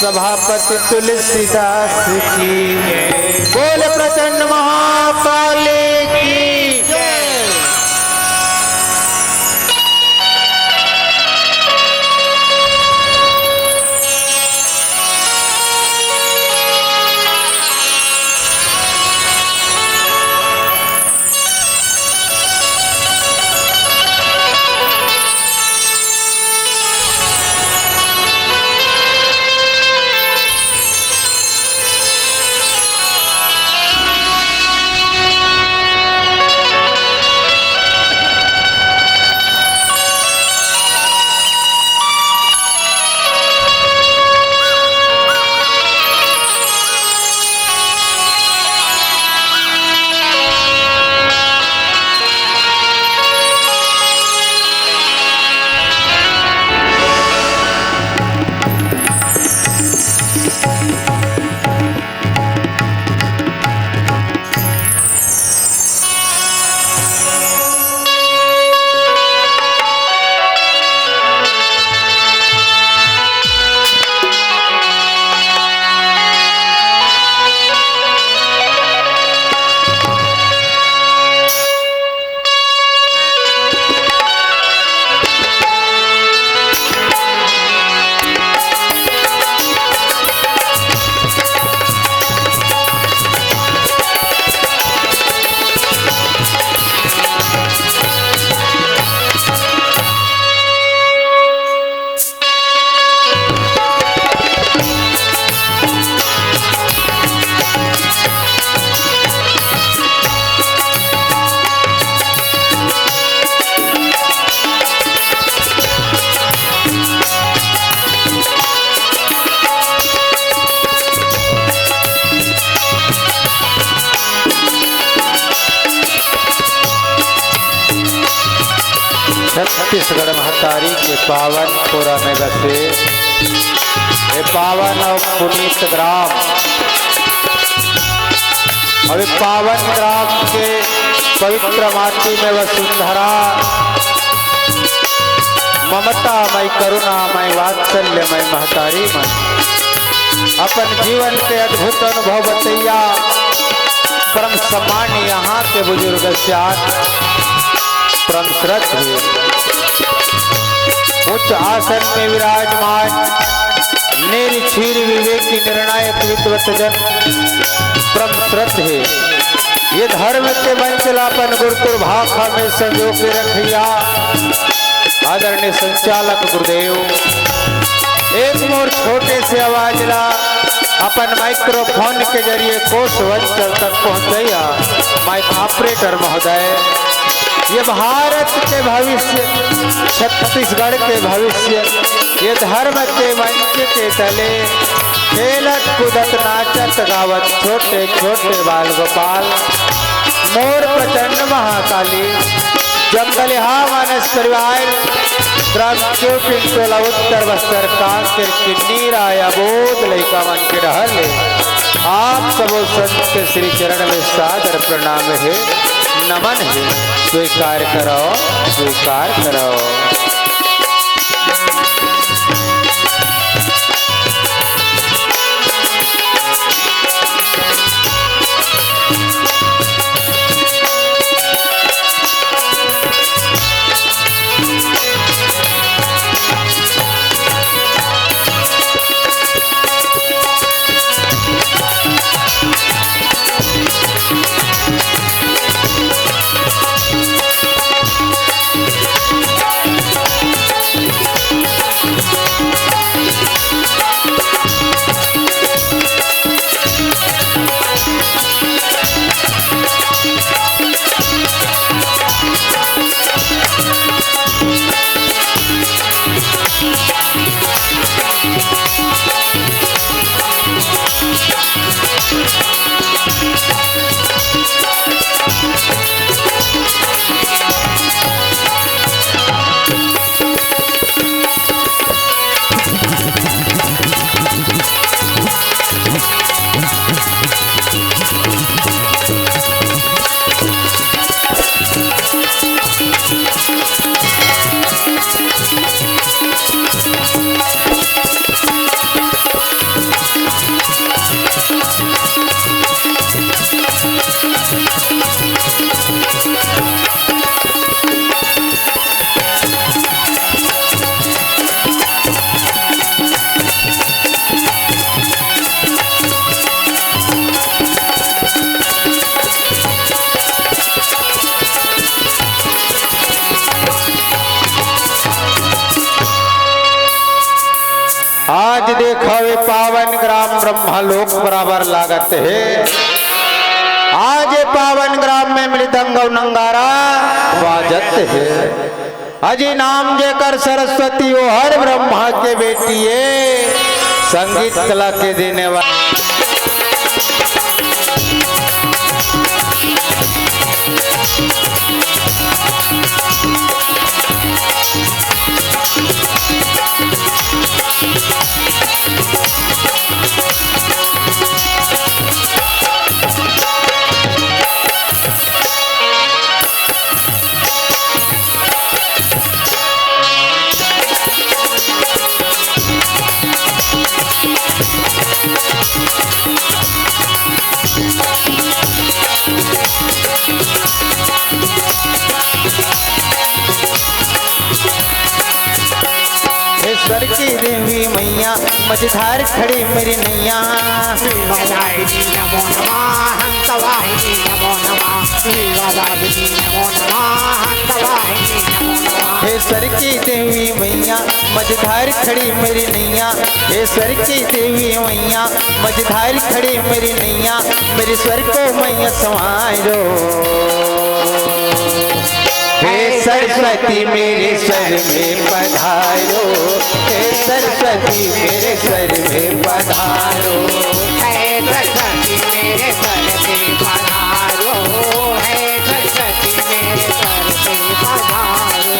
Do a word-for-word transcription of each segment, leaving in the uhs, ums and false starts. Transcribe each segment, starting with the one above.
सभापति तुलसीदास की। बोल प्रचंड महाकाली की। छत्तीसगढ़ महतारी के पावन पुरा में बसे ये पावन अउ पुनीत ग्राम अउ ये पावन ग्राम के पवित्र माटी में वसुंधरा ममता मय, करुणा मय, वात्सल्य मय महतारी मन अपन जीवन के अद्भुत अनुभव बतैया परम सम्मान यहाँ के बुजुर्ग श्याम परम श्रद्धेय उच्च आसन में विराजमान निरक्षीर विवेकी निर्णायक विद्वत जन परम श्रद्धेय ये धर्म के मंच ला अपन गुरुकुल भाखा में संजो के रखिया। आदरणीय संचालक गुरुदेव, एक मोर छोटे से आवाज ला अपन माइक्रोफोन के जरिए कोस वंचल तक पहुंचैया माइक ऑपरेटर महोदय, ये भारत के भविष्य, छत्तीसगढ़ के भविष्य, ये धर्म के मंच के तले खेलत कूदत नाचत गावत छोटे छोटे बाल गोपाल, मोर प्रचंड महाकाली, जंगलिहा मानस परिवार, ग्राम केवटिन टोला उत्तर बस्तर कांकेर किन्नीरा या बोध लइका मन के डहर ले आप सबो संत श्री चरण में सादर प्रणाम हे, नमन हे। स्वीकार करो, स्वीकार करो। हवे पावन ग्राम ब्रह्मलोक बराबर लागत हे। आज ये पावन ग्राम में मृदंग अउ नंगारा बाजत हे। अजी नाम जेकर सरस्वती, वो हर ब्रह्मा के बेटी हे। संगीत कला के देने वाली हे स्वर की देवी मैया, मझधार खड़ी मेरी नैया। वीणावाहिनी नमो नमः, हंसवाहिनी नमो नमः, वीणावाहिनी नमो नमः, हंसवाहिनी नमो नमः। हे स्वर की देवी मैया, मझधार खड़ी मेरी नैया। हे स्वर की देवी मैया, मझधार खड़ी मेरी नैया, मेरे स्वर को मैया संवारो। हे सरस्वती मेरे स्वर में पधारो, हे सरस्वती मेरे स्वर में पधारो। हे सरस्वती मेरे स्वर में पधारो, हे सरस्वती मेरे स्वर में पधारो।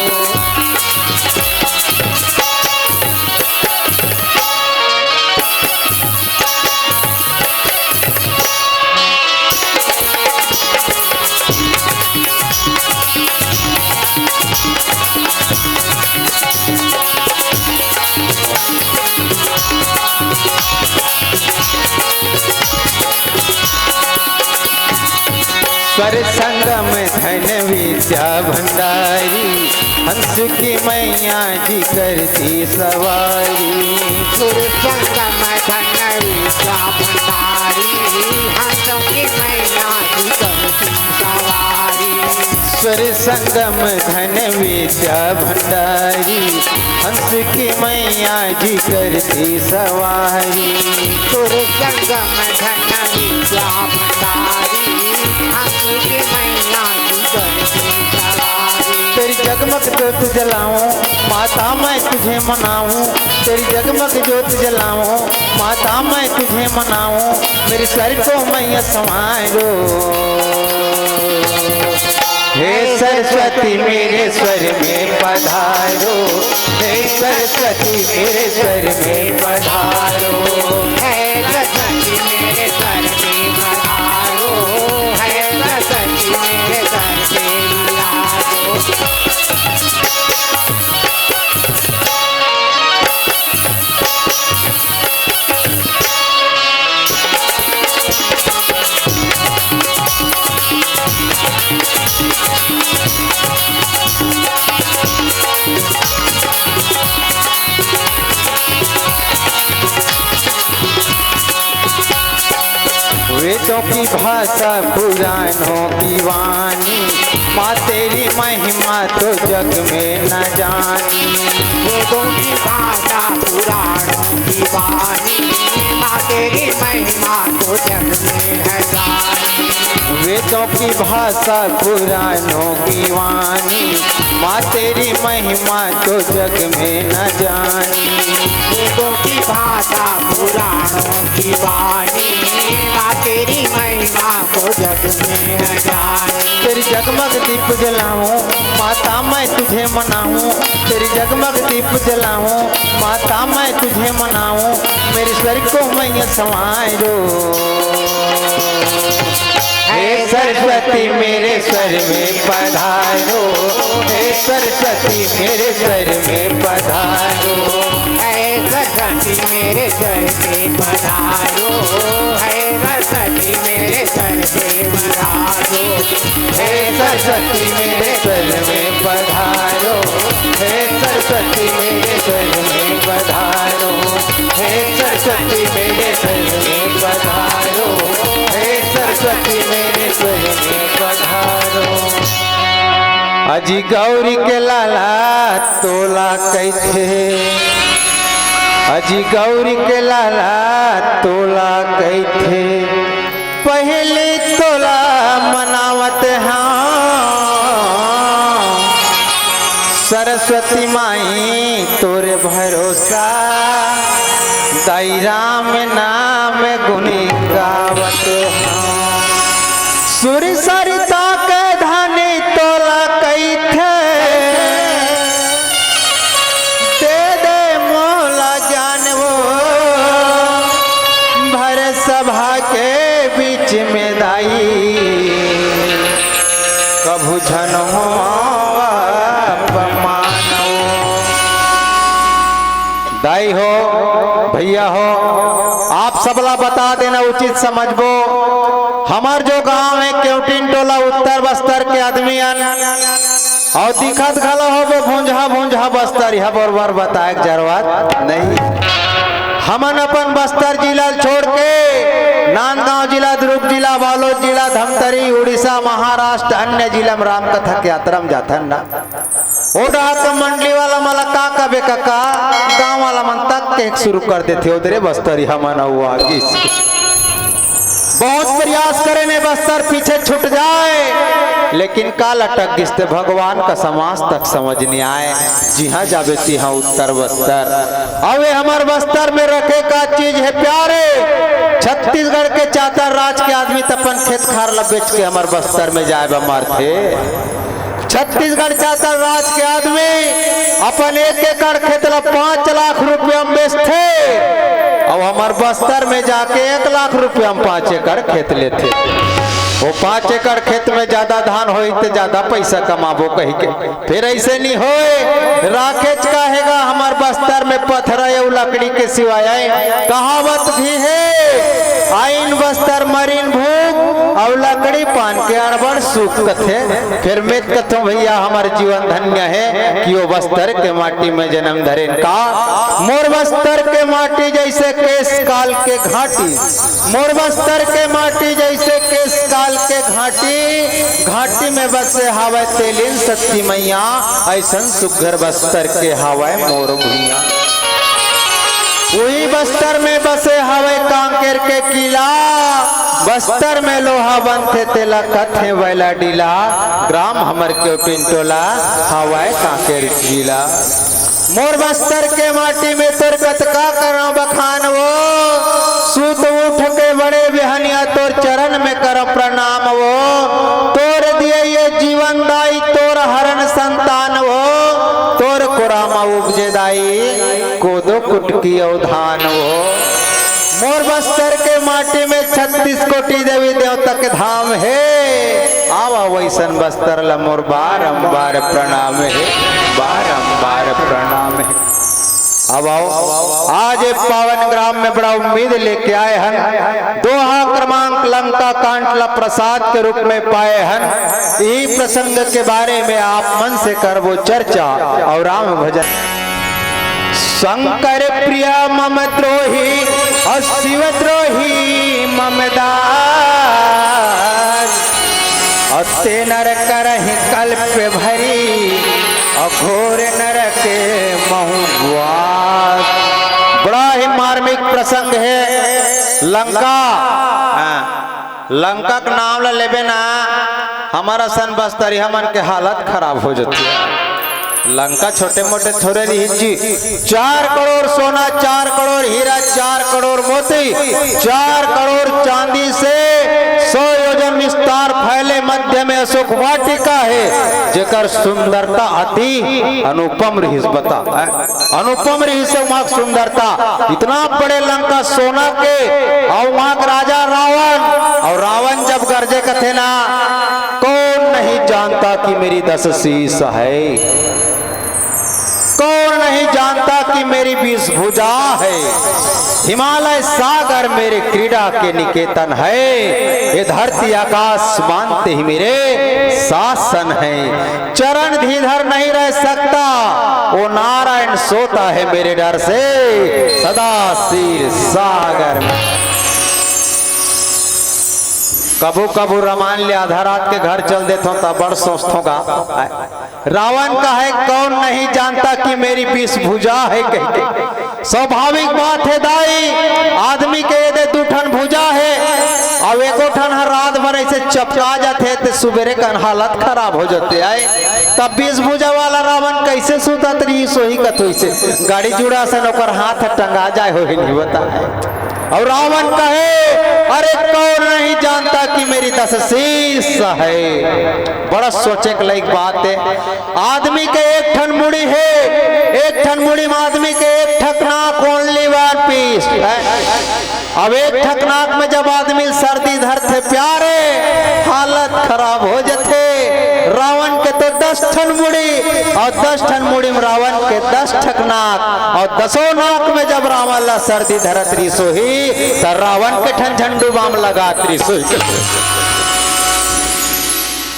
स्वर संगम धन विद्या भंडारी, हंस की मैया जी करती सवारी। सुर संगम धन विद्या भंडारी, हंस की मैया जी करती सवारी। स्वर संगम धन विद्या भंडारी, हंस की मैया जी करती सवारी। सुर संगम धन विद्या भंडारी, हंस की मैया जी करती सवारी। तेरी जगमग ज्योत जलाऊं, माता मैं तुझे मनाऊं। तेरी जगमग ज्योत जलाऊं, माता मैं तुझे मनाऊं। मेरे स्वर को मैया संवारो। हे सरस्वती मेरे स्वर में पधारो, हे सरस्वती मेरे स्वर में पधारो। हे सरस्वती मेरे स्वर में पधारो, हे सरस्वती मेरे स्वर में पधारो। वेदों की भाषा, पुराणों की वाणी, माँ तेरी महिमा तो जग में न जानी। वेदों की भाषा, पुराणों की वाणी, माँ तेरी महिमा तो जग में है जानी। वेदों की भाषा, पुराणों की वाणी, माँ तेरी महिमा तो जग में न जानी। वेदों की भाषा, पुराणों की वाणी, माँ तेरी महिमा को जग में न जानी। तेरी जगमग दीप जलाऊं, माता मैं तुझे मनाऊं। तेरी जगमग दीप जलाऊं, माता मैं तुझे मनाऊं। मेरे स्वर को मैया संवारो। हे सरस्वती मेरे स्वर में पधारो, हे सरस्वती मेरे स्वर में पधारो। हे सरस्वती मेरे स्वर में पधारो, हे सरस्वती मेरे स्वर में पधारो। हे सरस्वती मेरे स्वर में पधारो, हे सरस्वती मेरे स्वर में पधारो। हे सरस्वती मेरे स्वर में पधारो, हे सरस्वती मेरे स्वर में पधारो। अजी गौरी के लाला तोला कैथे, अजी गौरी के लाला तोला कहिथे, पहली तोला मनावत हंव। सरस्वती माई तोरे भरोसा, दाई राम नाम गुण गावत हंव। सुर सरिता के धनी तोला कहिथे, दे दे मोला ज्ञान वो, भर सभा के बीच में दाई, कभू झन होवंव अपमान वो। दाई हो, भैया हो, आप सबला बता देना उचित समझबो। हमर जो गांव हे केवटिन टोला, उत्तर बस्तर के आदमी अन, अउ दिखत घलो होबो भुंजहा भुंजहा बस्तर, इहा बरोबर बताए के जरूरत नहीं। हमन अपन बस्तर जिला ल छोड़ के नांदगांव जिला, दुर्ग जिला, बालोद जिला, धमतरी, उड़ीसा, महाराष्ट्र, अन्य जिला में रामकथा के यात्रा में जाथन ना। ओ डहर के मंडली वाला मन ला का कबे कका, गांव वाला मन तक के शुरू कर देथे, "ओ दे रे बस्तरी हमन अउ आगिस।" बहुत प्रयास करे ने बस्तर पीछे छूट जाए, लेकिन का लटक गिस ते भगवान का समाज तक समझ नहीं आए। जिहां जाबे तिहां उत्तर बस्तर। अबे हमर बस्तर में रखे का चीज हे प्यारे, छत्तीसगढ़ के चातर राज के आदमी त अपन खेत खार ला बेच के हमर बस्तर में जाए बर मरथे। छत्तीसगढ़ चातर राज के आदमी अपन एक एकड़ खेत ला पाँच लाख रुपया में बेचथे, अउ हमर बस्तर में जाके एक लाख रुपया में पाँच एकड़ खेत लेथे। वो पाँच एकड़ खेत में ज्यादा धान होई त ज्यादा पैसा कमाबो कहिके, फेर ऐसे नहीं होए। राखेच काहेगा हमर बस्तर में पथरा अउ लकड़ी के सिवाय। कहावत भी हे, "आइन बस्तर मरिन भूख, अउ लकड़ी पान के अड़बड़ सुख" कथे। फेर मैं कथों भैया, हमर जीवन धन्य हे कि वो बस्तर के माटी में जन्म धरेन का। मोर बस्तर के माटी जैसे केश काल के घाटी, मोर बस्तर के माटी जैसे केश काल के घाटी, घाटी में बसे हावय तेलिन शक्ति मैया, ऐसन सुघर बस्तर के हावय मोर भुइयां। उही बस्तर में बसे हावय कांकेर के किला, बस्तर में लोहा बनथे तेला कथे वैला डीला, ग्राम हमर केवटिन टोला हावय कांकेर जिला। मोर बस्तर के माटी में तोर कतका करंव बखान वो, सूत उठ के बड़े बिहनिया तोर चरण में करंव प्रणाम वो, तोर दिए ये जीवन दाई तोर हरन संतान वो, तोर कोरा म उपजे दाई कोदो कुटकी अउ धान वो। मोर बस्तर के माटी में छत्तीस कोटि देवी देवता के धाम हे। आवा वैसन बस्तर ला मोर बारंबार प्रणाम हे, बारंबार प्रणाम हे। अब आओ, आज ये पावन ग्राम में बड़ा उम्मीद लेके आए हन। दोहा क्रमांक लंका कांड ला प्रसाद के रूप में पाए हन। यही प्रसंग के बारे में आप मन से करबो चर्चा अउ राम भजन। शंकर प्रिय मम द्रोही अउ शिव द्रोही मम दास। अते नर करहि कल्प भरी, अघोर नरक महु वास। बड़ा ही मार्मिक प्रसंग हे। लंका, हाँ, लंका के नाम ला लेबे ना, हमर असन बस्तरिया मन के हालत खराब हो जाथे। लंका छोटे मोटे थोरे रहिस जी। चार करोड़ सोना, चार करोड़ हीरा, चार करोड़ मोती, चार करोड़ चांदी से सौ योजन विस्तार फैले मध्य में अशोक वाटिका हे, जेकर सुंदरता अति अनुपम रहिस। बता, अनुपम रहिस हे उहाँ के सुंदरता। इतना बड़े लंका सोना के, अउ उहाँ के राजा रावण, अउ रावण जब गरजे कथे ना, "कौन नहीं जानता कि मेरी दस शीश है?" कौन नहीं जानता कि मेरी बीस भुजा है, हिमालय सागर मेरे क्रीड़ा के निकेतन है, ये धरती आकाश मानते ही मेरे शासन है। चरण धीधर नहीं रह सकता, वो नारायण सोता है मेरे डर से, सदा क्षीर सागर में। कभू कभू रामायण ले आधा रात के घर चल देथों त बड़ सोचथों का। रावण कहे, "कौन नहीं जानता कि मेरी बीस भुजा है?" कहिके। स्वाभाविक बात हे दाई, आदमी के ये दे दू ठन भुजा हे, अउ एको ठन ह रात भर ऐसे चपका जाथे, ते सुबेरे कन हालत खराब हो जाथे। आय, तब बीस भुजा वाला रावण कैसे सुतत रहिस होही कथो से, गाड़ी जुड़ा सन ओकर हाथ ह टंगा जाय होही, नहीं बता। अउ रावण कहे, अरे कौन नहीं जानता कि मेरी दस शीश है। बड़ा सोचे के लायक बात हे। आदमी के एक ठन मुड़ी हे, एक ठन मुड़ी में आदमी के एक ठक नाक, only one piece है। अब एक ठक नाक में जब आदमी सर्दी धरथे प्यारे, हालत खराब हो जथे। रावण के तो दस ठन मुड़ी अउ दस ठन मुड़ी में रावण के दस ठक नाक, अउ दसों नाक में जब रावण ला सर्दी धरत रिस होही, त रावण के ठन झंडू बाम लगात रिस होही।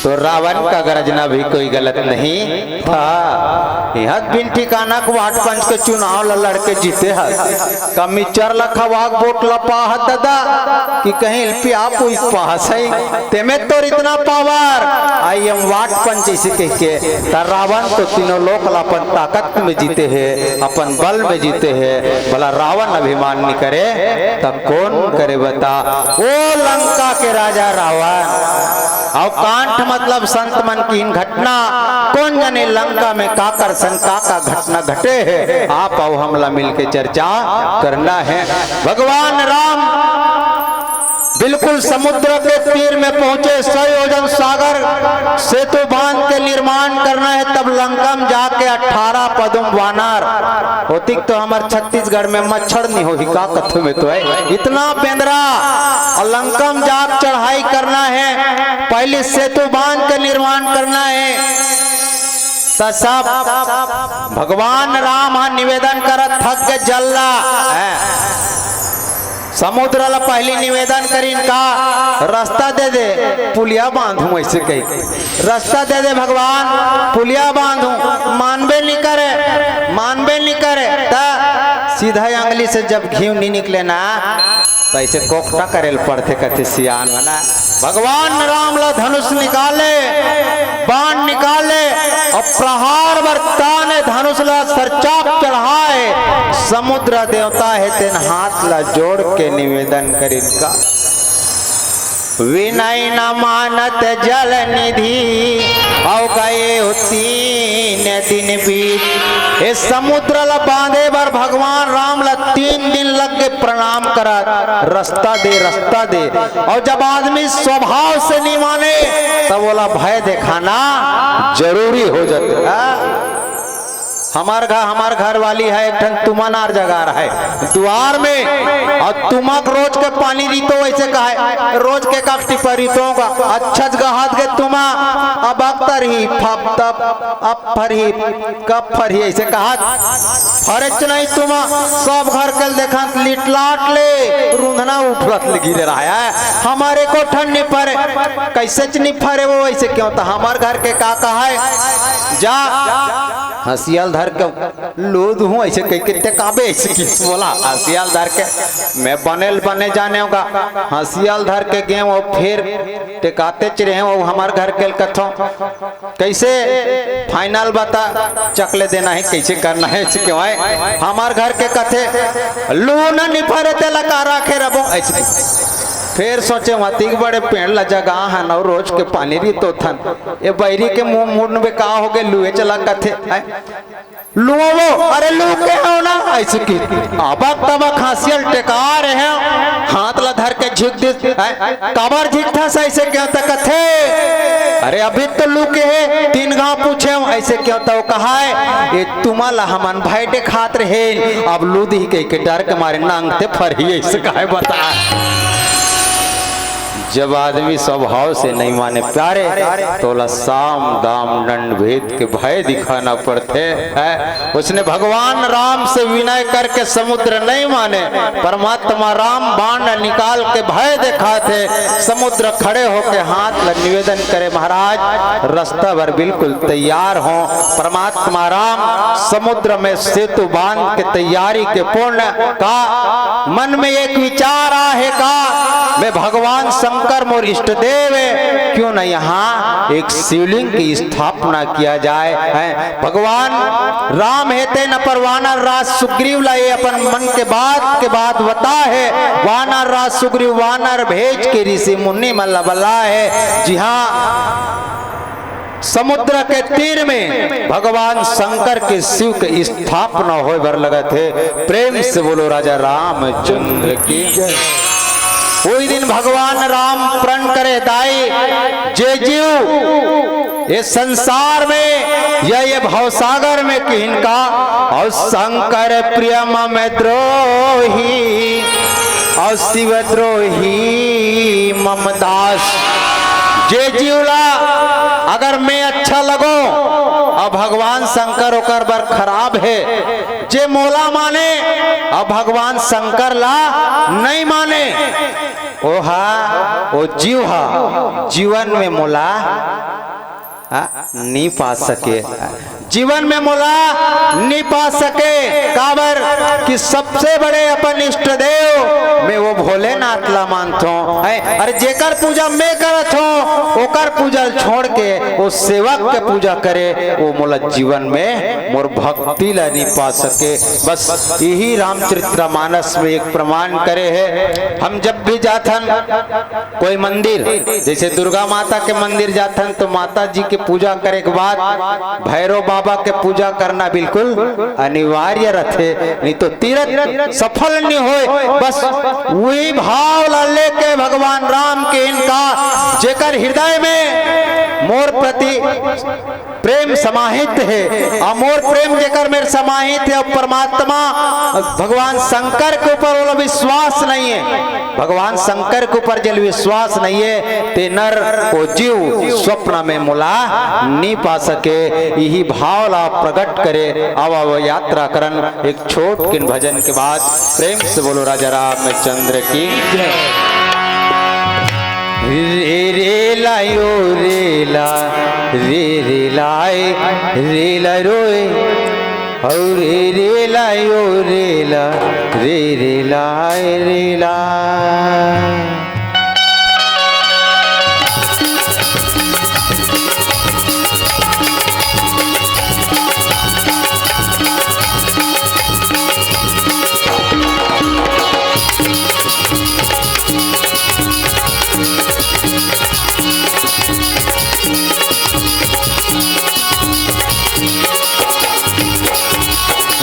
तो रावण का गरजना भी कोई गलत नहीं था। यहाँ बिन ठिकाना के वाट पंच के चुनाव ल लड़के जीते हस। का मिक्सचर ल खवाक वोट ल पाहत दादा, कि कहीं पिया कोई पास है? तेमे तोर इतना पावर, आई एम वाट पंच इसे कह के, त रावण तो तीनों लोक ल अपन ताकत में जीते हे, अपन बल में जीते हे। भला रावण अभिमान नहीं करे, त कौन करे बता? ओ लंका के राजा रावण। अउ कांठ मतलब संत मन की इन घटना, कौन जाने लंका में का कर सन, का का घटना घटे हे, आप अउ हमला मिलके चर्चा करना हे। भगवान राम बिल्कुल समुद्र के तीर में पहुंचे, सौ योजन सागर सेतु बांध के निर्माण करना हे, तब लंका में जाके अठारह पदुम वानर होतिक तो हमर छत्तीसगढ़ में मच्छर नहीं होही का कथो में तो है। इतना बेंदरा अउ लंका में जाके चढ़ाई करना हे, पहले सेतु बांध के निर्माण करना हे। त सब भगवान राम ह निवेदन करत थक के जल्ला है। समुद्र ला पहली निवेदन करिन का, रास्ता दे दे, पुलिया बांधूं ऐसे कही। रास्ता दे दे भगवान, पुलिया बांधूं। मानबे नहीं करे, मानबे नहीं करे। त सीधा अंगली से जब घीव नहीं निकले ना, त ऐसे कोकटा करे ल पड़थे, कथे सियान वाला। भगवान राम ला धनुष निकाले, बाण निकाले अउ प्रहार बर ताने धनुष ला सरचाप चढ़ाए। समुद्र देवता हे तेन हाथ ला जोड़ के निवेदन करिन का, विनय न मानत जल निधि, अउ गए हो तीन दिन बीत। ए समुद्र ला बांधे बर भगवान राम ला तीन दिन लग के प्रणाम करत, रास्ता दे, रास्ता दे। अउ जब आदमी स्वभाव से नहीं माने, तब ओला भय दिखाना जरूरी हो जाथे। हाँ? हमर घर, हमर घर वाली है एक ठन तुमनार जगह रहे दुआर में, अउ तुमक रोज के पानी रीतो, वैसे कहे रोज के काक टिपा रीतो का। अच्छा जगह हाथ के तुमा, अब अख्तर ही फप तप, अब फर ही कब फर ही ऐसे कहा। फरेच नहीं तुमा, सब घर के देखन लिटलाट ले रुंधना उफरत ले गिरे रहा है। हमर एको ठन नहीं फरे, कैसे च नहीं फरे वो ऐसे क्यों? त हमर घर के का कहा है, जा हंसियल धर के लूद हूँ ऐसे कह के टेकाबे ऐसे किस बोला। हंसियल धर के मैं बने ल बने जाने होगा। हंसियल धर के गे वो फिर टेकाते च रहे वो हमर घर के कथो कैसे final बता, चकले देना है, कैसे करना है, ऐसे क्यों है? हमर घर के कथे लू न निफरे तेला का राखे रबो ऐसे। फिर सोचे वतिक बड़े पेड़ ला जगा हन अउ रोज के पानी रीतो थन, ए बैरी के मुंह मुंड में का हो गए, लुए चला कथे, हैं? लुओ, अरे लू के हो ना ऐसे की। अबक तबक हंसियल टेका रहे हैं, हाथ ला धर के झिक दिस, हैं? काबर झिकथस ऐसे क्यों त कथे? अरे अभी तो लू के हे, तीन घाव पूछे हूँ ऐसे क्यों त वो कहा है, ये तुमा ला हमन भाई देखात रहे, अब लू दिही कह के डर के मारे नांगते फरही ऐसे कहे बता। जब आदमी स्वभाव से नहीं माने प्यारे, तो ओला साम दाम दंड भेद के भय दिखाना पड़थे। है उसने भगवान राम से विनय करके समुद्र नहीं माने। परमात्मा राम बाण निकाल के भय दिखाथे। समुद्र खड़े होके हाथ ल निवेदन करे, महाराज, रास्ता बर बिल्कुल तैयार हो। परमात्मा राम समुद्र में सेतु बांध के तैयारी के पूर्ण का मन में एक विचार आहे का, मैं भगवान शंकर शंकर मोर इष्ट देव हे, क्यों न यहाँ एक शिवलिंग की स्थापना किया जाए। हैं, भगवान राम हे तेन अपर वानर राज सुग्रीव ला ये अपन मन के बात के बात बताए हे। वानर राज सुग्रीव वानर भेज के ऋषि मुनि मन ला बलाए हे। जी हाँ, समुद्र के तीर में भगवान शंकर के शिव के स्थापना होय बर लगत हे। प्रेम से बोलो राजा रामचंद्र की। उही दिन भगवान राम प्रण करे, दाई, जे जीव ये संसार में या ये भवसागर में किहिन का, अउ शंकर प्रिय मम द्रोही, अउ शिव द्रोही मम दास। जे जीव ला अगर मैं अच्छा लगों, अउ भगवान शंकर ओकर बर खराब हे। जे मोला माने, अउ भगवान शंकर ला नहीं माने, ओहा, ओ जीव हा जीवन में मोला, आ, नी पा सके। जीवन में मोला नी पा सके, काबर कि सबसे बड़े अपन इष्ट देव में वो भोलेनाथ ला मानथों। हैं, अरे जेकर पूजा मैं करत हों, ओकर पूजा छोड़ के वो सेवक के पूजा करे, वो मोला जीवन में मोर भक्ति ला नी पा सके। बस यही रामचरित्र मानस में एक प्रमाण करे हे। हम जब भी जाथन कोई मंदिर, जैसे दुर्गा माता के मंदिर जाथन, तो माता जी के पूजा करे के बाद भैरव बाबा के पूजा करना बिल्कुल अनिवार्य रथे, नहीं तो तीरथ सफल नहीं होय। बस वही भाव ला लेके भगवान राम किहिन का, जेकर हृदय में मोर प्रति प्रेम समाहित हे, अउ मोर प्रेम जेकर मेर समाहित हे, अउ परमात्मा भगवान शंकर के ऊपर ओला विश्वास नहीं हे, भगवान शंकर के ऊपर जेला विश्वास नहीं हे, ते नर ओ जीव स्वप्न में मोला नी पा सके। यही भाव ला प्रगट करे। आवा, आवा यात्रा करन एक छोट किन भजन के बाद। प्रेम से बोलो राजा रामचंद्र की। रे रे लायो रे ला, रे रे लाए, रे ला रोए, अउ रे रे लायो रे ला, रे रे लाए रे ला।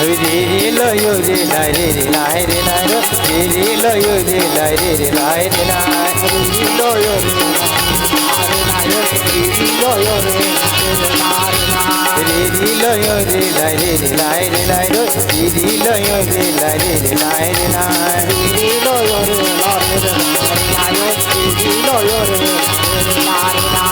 रे रे लो यो रे ला रे रे ला रे ला रो। रे रे लो यो रे ला रे रे ला रे ला। रे रे लो यो रे ला रे ला रो। रे रे लो यो रे ला रे ला रे ला रो। रे रे लो यो रे ला रे रे ला रे ला। रे रे लो यो रे ला रे ला रो। रे रे लो यो रे ला रे ला रे ला।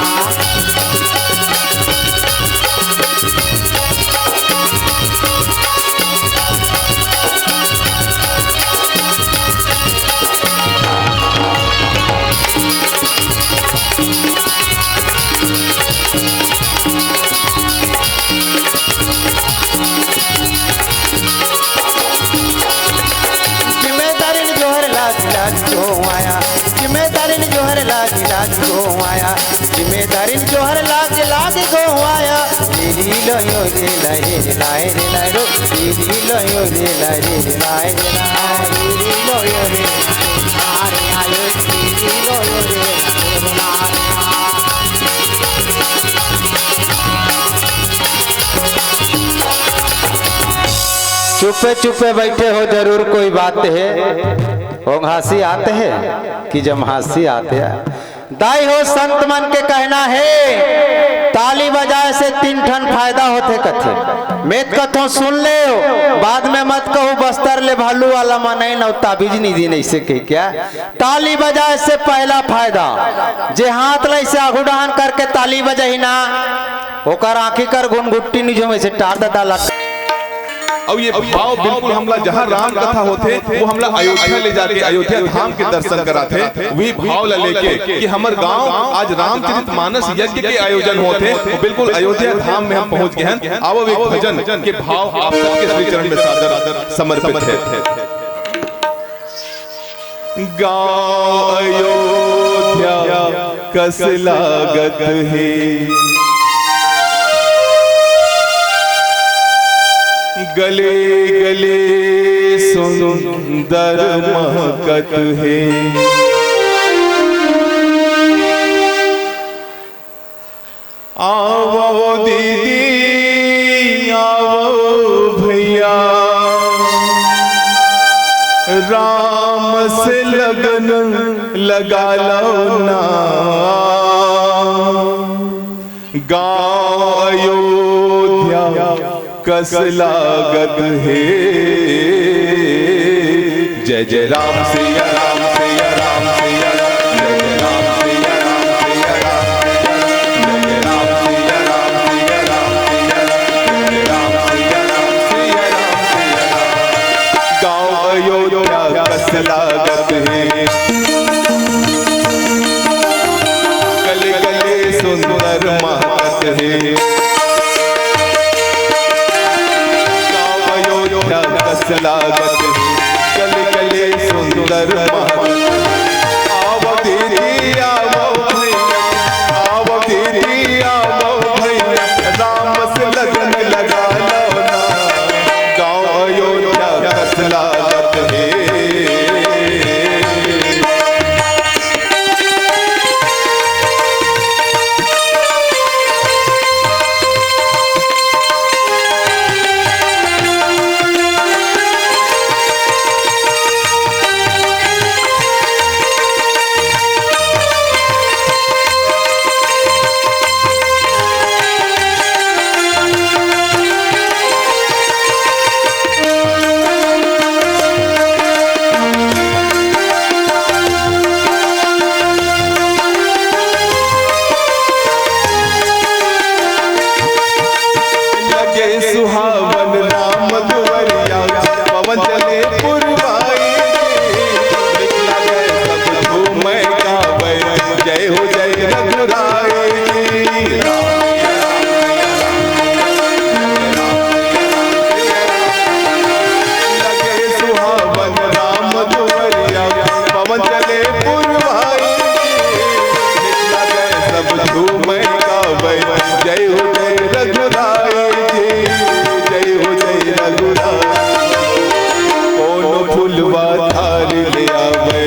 जिम्मेदारिन जोहर लागी लागी गो आया। जिम्मेदारिन जोहर लागी लागी गो आया। जिम्मेदारिन जोहर लागी लागी गो आया। रे रे लो यो रे ला रे रे ला रे ला रो। रे रे लो यो रे ला रे रे ला रे ला। रे रे लो यो रे ला रे ला रो। रे रे लो यो रे ला रे ला। चुपे चुपे बैठे हो, जरूर कोई बात हे। ओंघासी आत हे कि जम्हासी आत हे? दाई हो, संत मन के कहना हे, ताली बजाए से तीन ठन फायदा होथे कथे। मैं त कथों सुन लेव, बाद में मत कहू बस्तर ले भालू वाला मनई नव ताबीज नी दीन, ऐसे कहि के। ताली बजाए से पहला फायदा, जे हाथ ला ऐसे आघू डहान करके ताली बजाही ना, ओकर आँखी कर घुनघुट्टी नी झूमे से टार ददा ला। अउ ये भाव बिल्कुल हमला जहाँ राम कथा होथे, वो हमला अयोध्या ले जाके अयोध्या धाम के दर्शन कराथे। वही भाव ला लेके कि हमर गांव आज रामचरित मानस यज्ञ के आयोजन होथे, वो बिल्कुल अयोध्या धाम में हम पहुंच गए हैं। आवो एक भजन के भाव आप सबके श्री चरण में सादर समर्पित है। गांव अयोध्या कस लागत हे। गले गले सुंदर महकत हे। आवव दीदी, आवव भैया, राम से लगन लगा लो ना। गाँव अयोध्या कस लागत हे। जय जय राम सिया राम सिया राम सिया राम, जय जय राम सिया राम सिया राम सिया राम, जय जय राम सिया राम सिया राम सिया राम, जय जय राम सिया राम सिया राम सिया राम। गाँव अयोध्या कस लागत हे। गले गले सुंदर महकत हे। गाँव अयोध्या कस लागत हे। गले गले सुंदर महकत हे। आवव दीदी, आवव भैया, आवव दीदी, आवव भैया, राम से लगन लगा लो ना। गाँव अयोध्या कस लागत हे। लगे सुहावन राम दुवरिया, पवन चले पुरवाई। निकला गए सब झूमै गावै, जय हो जय रघुराई। लगे सुहावन राम दुवरिया, पवन चले पुरवाई। निकला गए सब झूमै गावै, जय हो जय रघुराई जी, जय हो जय रघुराई। कोनो फुलवा थारी ले आवै,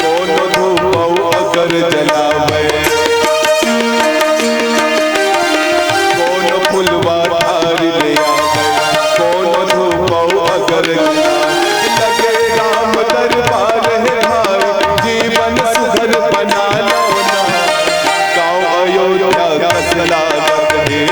कोनो धूप अऊ अगर जलावै, कोनो फुलवा थारी ले आवै, कोनो धूप अऊ अगर जलावै। लगे राम दरबार हे भाई, जीवन सुघर बना लो ना। गाँव अयोध्या कस लागत हे।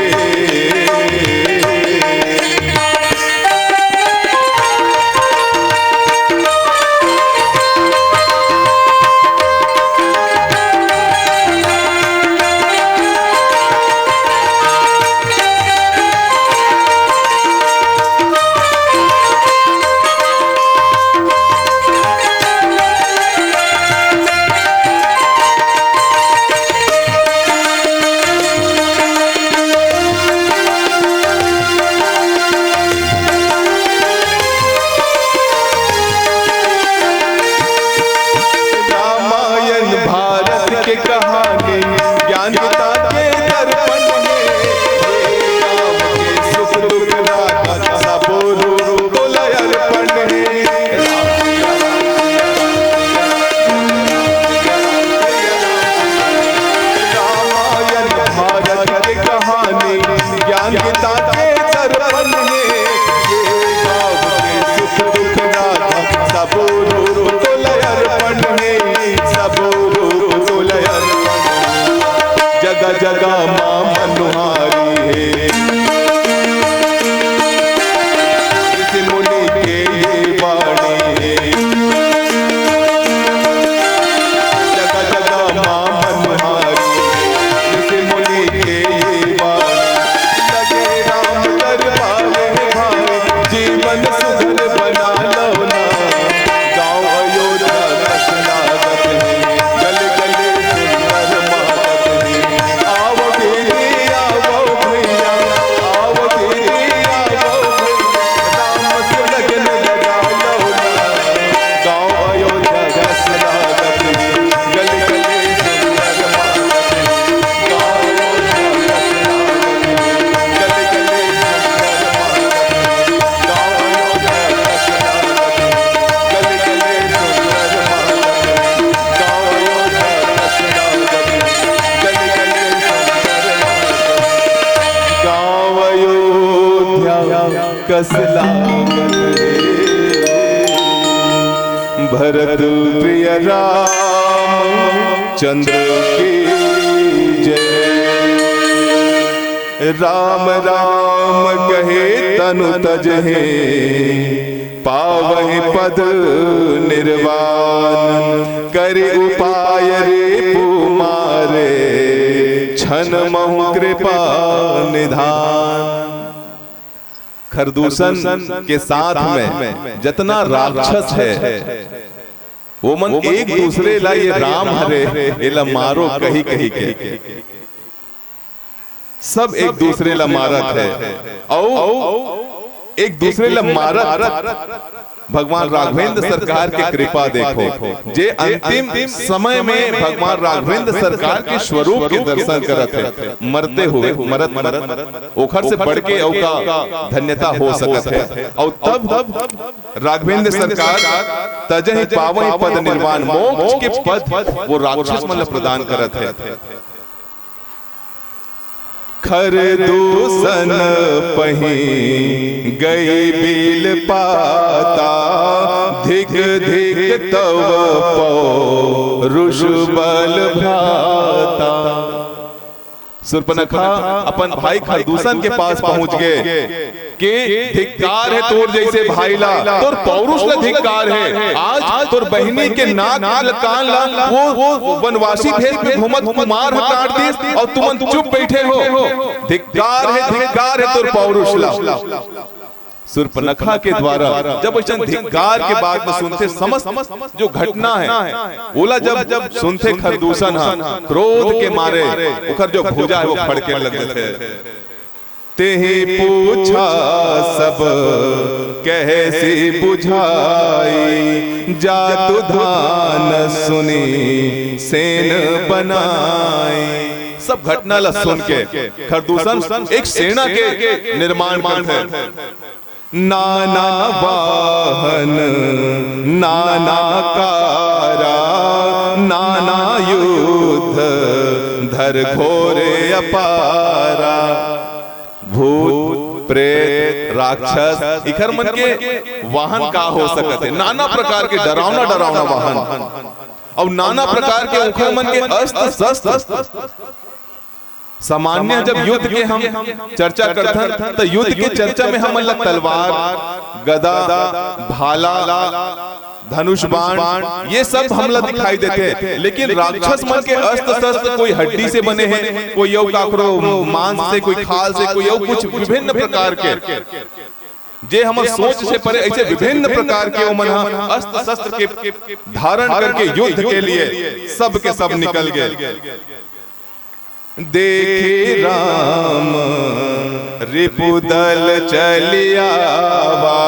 रामायण भारत के कहानी, ज्ञान गीता के दर्पण हे। राम के सुख दुख राखत सबो रूप तोला अर्पण हे। रामायण भारत के कहानी, ज्ञान गीता के दर्पण हे। ये गाँव के सुख दुख राखत सबो रूप तोला अर्पण हे, सबो रूप तोला अर्पण हे। जगह जगह माँ मनुहारी हे, ऋषि मुनि के ये वाणी हे। जगह जगह माँ मनुहारी, ऋषि मुनि के ये वाणी। लगे राम दरबार हे भाई, जीवन सुघर बना लो ना। गाँव अयोध्या कस लागत हे, गले गले सुंदर महकत हे। आवव दीदी, कस लागत हे। भरत प्रिय राम चंद्र की जय। राम राम कहे तनु तजहे, पावहि पद निर्वाण। करि उपाय रिपु मारे, छन महु कृपा निधान। खरदूषण के साथ में जतना राक्षस हे, वो मन एक दूसरे ला ये राम हरे, एला मारो कही कही के सब एक दूसरे ला मारत हे। अउ एक दूसरे ला मारत भगवान राघवेंद्र सरकार के कृपा देखो, जे अंतिम समय में भगवान राघवेंद्र सरकार के स्वरूप के दर्शन करत हे, मरते हुए, मरत मरत, ओखर से बढ़ के अउ का धन्यता हो सकत हे। अउ तब राघवेंद्र सरकार तजहि पावहि पद निर्वाण, मोक्ष के पद वो राक्षस मन ल प्रदान करत हे। खरदूषण पही गई बिल पाता, धिक धिक तव पौरुष बल भ्राता। सुर्पनखा अपन भाई खरदूषण के पास पहुंच गे कि धिक्कार हे तोर जैसे भाई ला, तोर पौरुष ला धिक्कार हे। आज तोर बहिनी के नाक ल, कान ला वो, वो वनवासी भेष में घूमत कुमार ह काट दिस अउ तुमन चुप बैठे हो। धिक्कार हे, धिक्कार हे तोर पौरुष ला। सुर्पनखा के द्वारा जब अइसन धिक्कार के बात में सुनथे, समस्त जो घटना हे, ओला जब सुनथे खरदूषण ह, क्रोध के मारे ओखर जो भुजा हे, वो फड़के लग जथे। तेहि पूछा सब कहसि बुझाई, जातु धान सुनि सेन बनाई। सब घटना ला सुन के खरदूषण एक सेना के निर्माण करथे। नाना वाहन, नाना कारा, नाना युद्ध, धर घोर अपारा। भूत, प्रेत, राक्षस, इखर मन के वाहन का हो सकत हे? नाना प्रकार के डरावना, डरावना वाहन, अउ नाना प्रकार के उखर मन के अस्त्र शस्त्र। सामान्य जब युद्ध के हम चर्चा करथन, त युद्ध के चर्चा में हमन ला तलवार, गदा, भाला, धनुष बाण, ये सब हमला दिखाई देथे, लेकिन राक्षस मन के अस्त्र शस्त्र कोई हड्डी से बने हे, कोई अउ काकरो मांस से, कोई खाल से, कोई अउ कुछ विभिन्न प्रकार के, जे हमर सोच से परे, ऐसे विभिन्न प्रकार के ओमन ह अस्त्र शस्त्र के धारण करके युद्ध के लिए सब के सब निकल गए। देखि राम रिपुदल चलि आवा,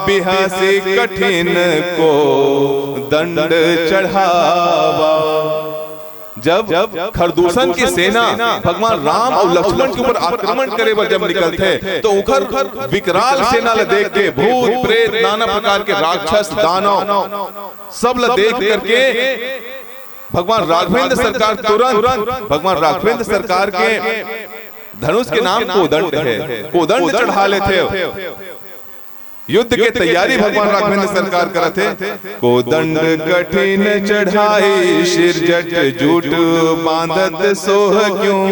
बिहसि कठिन कोदंड चढ़ावा। जब खरदूषण के सेना भगवान राम अउ लक्ष्मण के ऊपर आक्रमण करे बर जब निकलथे, तो उखर विकराल सेना ल देख के भूत, प्रेत, नाना प्रकार के राक्षस, दानव, सब ल देख करके भगवान राघवेंद्र सरकार तुरंत, भगवान राघवेंद्र सरकार के धनुष के नाम कोदंड हे, कोदंड चढ़ा लेथे। युद्ध के तैयारी भगवान राघवेंद्र सरकार करत हे। कोदंड कठिन चढ़ाई, सिर जट जूट बांधत सोह क्यों,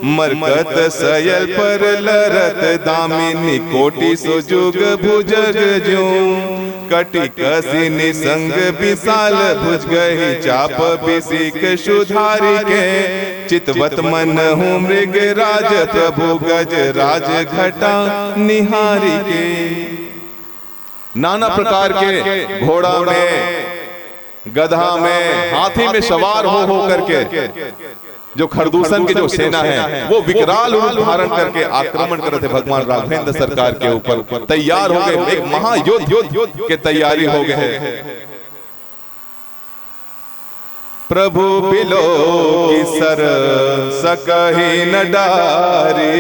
मरकत सयल पर लरत दामिनी, कोटि सो जुग भुजग ज्यों। कटि कसि निसंग बिसाल भुज गहि, चाप बिसिख सुधारि के। चितवत मनहु मृग राज प्रभु गज राज घटा निहारि के। नाना प्रकार के घोड़ा में, गधा में, हाथी में सवार हो, हो करके जो खरदूषण के जो सेना हे, वो विकराल रूप धारण करके आक्रमण करत हे भगवान राघवेंद्र सरकार के ऊपर। तैयार हो गए, एक महायुद्ध के तैयारी हो गए हे। प्रभु बिलोकि सरस कहि न डारी,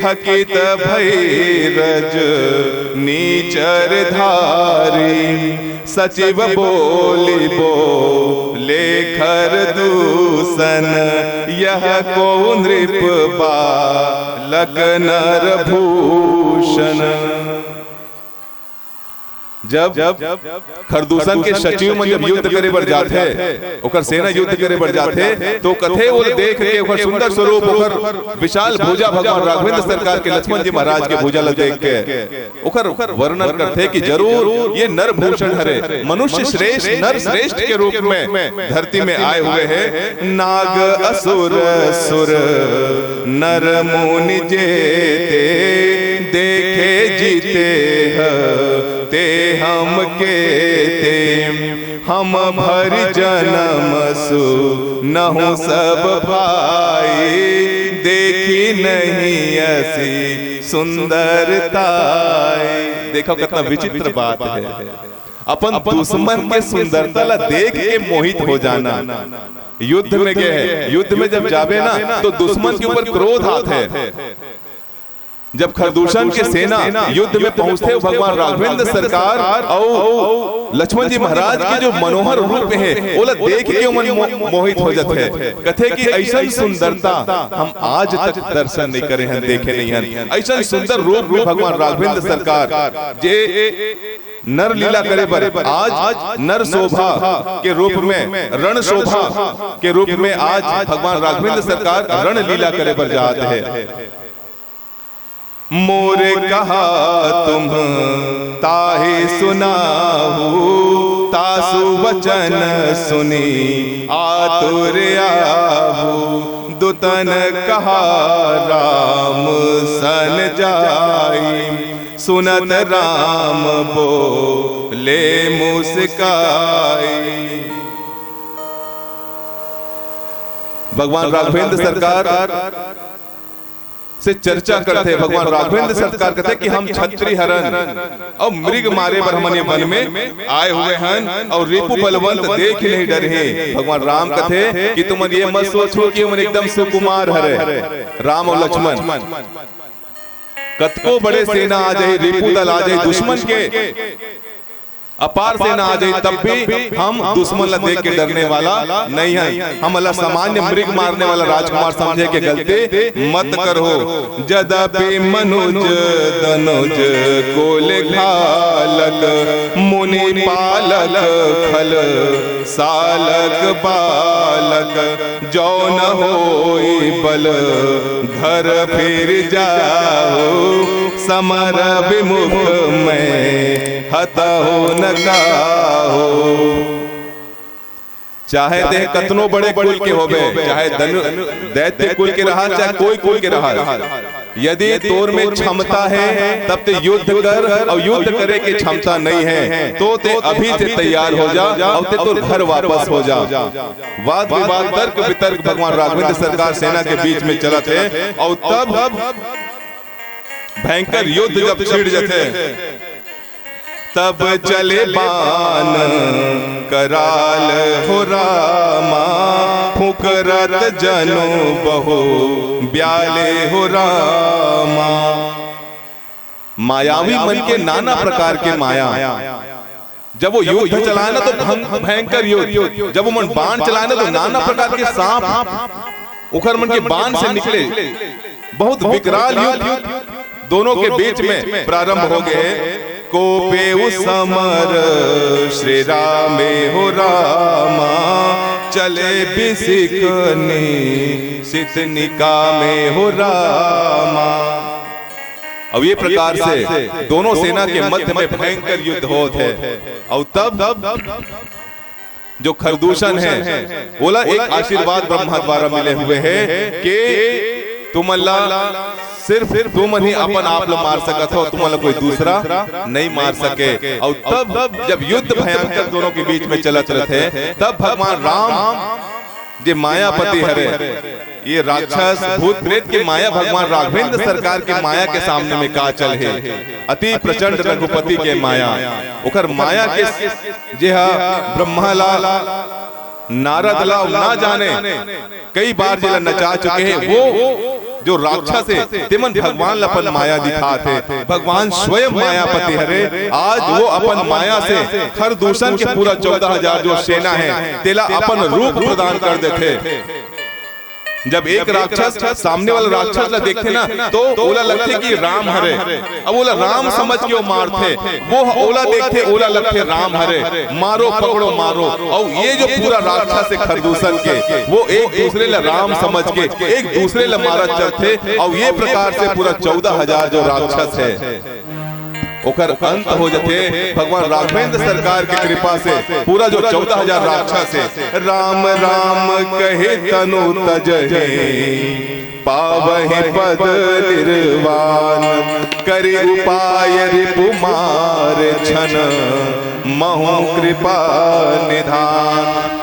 थकित भई रजनीचर धारी। सचिव बोलि बोलि खरदूषण यह को नृप बालक नर भूषण। जब खरदूषण के सचिव मन जब युद्ध करे बर जाथे, ओकर सेना युद्ध करे बर जाथे, तो कथे ओला देख के, ओकर सुंदर स्वरूप, ओकर विशाल भुजा, भगवान राघवेंद्र सरकार के, लक्ष्मण जी महाराज के भुजा ला देख के ओकर वर्णन करथे कि जरूर ये नर भूषण हरे, मनुष्य श्रेष्ठ, नर श्रेष्ठ के रूप में धरती में आए हुए हैं। नाग असुर सुर नर मुनि जेते, देखे जीते ह ते हम केते। हम भरि जनम सुनहु सब भाई, देखी नहीं असी सुंदरताई। देखो कितना विचित्र बात है, अपन दुश्मन के सुंदरता ला देख के मोहित हो जाना। युद्ध में गए हैं, युद्ध में जब जाबे ना तो दुश्मन के ऊपर क्रोध आथे। जब खरदूषण के सेना युद्ध में पहुंचथे, भगवान राघवेंद्र सरकार अउ लक्ष्मण जी महाराज के जो मनोहर रूप हे, ओला देख के मन मो-, मोहित हो जाथे। कथे कि ऐसन सुंदरता हम आज तक दर्शन नहीं करे हन, देखे नहीं हन। ऐसन सुंदर रूप में भगवान राघवेंद्र सरकार जे नर लीला करे बर आज नर शोभा के रूप में, रण शोभा के रूप में आज भगवान राघवेंद्र सरकार रण लीला करे बर जात हे। मोरे कहा तुम ताहि सुनाहु, तासु वचन सुनि आतुर आहु। दुतन कहा राम सन जाई, सुनत राम बोले मुस्काई। भगवान राघवेंद्र सरकार से चर्चा करथे, भगवान राघवेंद्र सरकार कथे कि हम छत्री हरन अउ मृग मारे बर हमन ये वन में आए हुए हन अउ रिपु बलवंत देख नहीं डरही। भगवान राम कथे कि तुमन ये मत सोचो कि हमन एकदम सुकुमार हरे, राम अउ लक्ष्मण। कतको बड़े सेना आ जाही, रिपु दल आ जाही दुश्मन के, अपार सेना आ जाही, तब भी हम दुश्मन ला देख के डरने वाला नहीं हन। हमन ला सामान्य मृग मारने वाला राजकुमार समझे के गलती मत करहु। जदपि मनुज दनुज कुल घालक, मुनि पालक खल सालक बालक, जौन होई बल घर फिर जाहु, समर विमुख मैं हतहु न काहु। चाहे ते कतनो बड़े कुल के होबे, चाहे धनु-, दैत्य कुल के रहा, चाहे कोई कुल के रहा, यदि तोर में क्षमता हे, तब ते युद्ध कर अउ युद्ध करे के क्षमता नहीं हे, तो ते अभी से तैयार हो जा अउ ते तोर घर वापस हो जा। वाद विवाद, तर्क वितर्क भगवान राघवेंद्र सरकार सेना के बीच में चलत हे अउ तब भयंकर युद्ध जब छिड़ जथे, तब चले बान कराल हो रामा, फुकरत जनु बहु ब्याले हो रामा। मायावी मन के नाना प्रकार के माया। जब वो युद्ध चलाए ना तो भं-, भयंकर युद्ध, जब वो मन बाण चलाए ना तो नाना प्रकार के सांप ओखर मन के बाण से निकले। बहुत विकराल युद्ध दोनों के बीच में प्रारंभ हो गए। कोपेउ समर श्री रामे हो रामा, चले बिसिकनी सित निकामे हो रामा। अब ये प्रकार से दोनों सेना के मध्य में भयंकर युद्ध होत हे। अउ तब जो खरदूषण हे, ओला एक आशीर्वाद ब्रह्मा द्वारा मिले हुए हे कि तुमन ला सिर्फ तुमन ही अपन आप ला मार सकत हो, तुमन ला कोई दूसरा नहीं मार सके। अउ तब जब युद्ध भयंकर दोनों के बीच में चलत रथे, तब भगवान राम जे मायापति हरे, ये राक्षस भूत प्रेत के माया भगवान राघवेंद्र सरकार के माया के सामने में का चल हे। अति प्रचंड रघुपति के माया, ओकर माया के जे हा ब्रह्मा ला, नारद ला ना जाने कई बार जेला नचा चुके हे, वो जो राक्षस हे, तेमन भगवान ल अपन माया दिखात हे। भगवान स्वयं मायापति हरे। आज वो अपन माया से खरदूषण के पूरा चौदह हजार जो सेना हे, तेला अपन रूप प्रदान कर देथे। जब एक राक्षस सामने वाला राक्षस ला देखथे ना, तो ओला लगथे कि राम हरे। अब ओला राम समझ के वो मारथे, वो ओला देखथे, ओला लगथे राम हरे, मारो, पकड़ो, मारो। अउ ये जो पूरा राक्षस हे खरदूषण के, वो एक दूसरे ला राम समझ के एक दूसरे ला मारत चलथे। अउ ये प्रकार से पूरा चौदह हजार जो राक्षस हे, ओकर अंत हो जथे। भगवान राघवेंद्र सरकार के कृपा से पूरा जो चौदह हजार राक्षस हे, राम राम कहे तनु तजहि, पावहि पद निर्वाण। करि उपाय रिपु मार छन, महु कृपा निधान।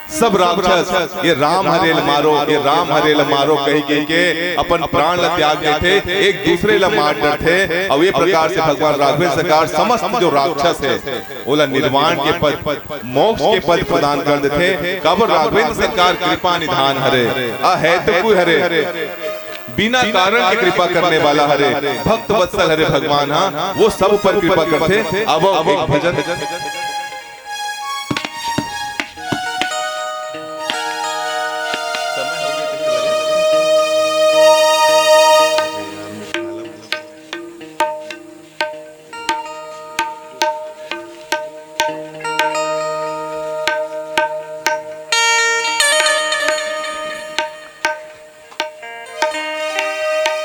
सब राक्षस ये राम हरे ल मारो, ये राम हरे ल मारो कहि कहि के अपन प्राण ल त्याग देथे, एक दूसरे ल मार डरथे। अउ ये प्रकार से भगवान राघवेंद्र सरकार समस्त जो राक्षस हे, ओला निर्वाण के पद, मोक्ष के पद प्रदान कर देथे। काबर राघवेंद्र सरकार कृपा निधान हरे, अहेतुक हरे, बिना कारण के कृपा करने वाला हरे, भक्त वत्सल हरे भगवान। हाँ, वो सब ऊपर कृपा करथे। अब एक भजन।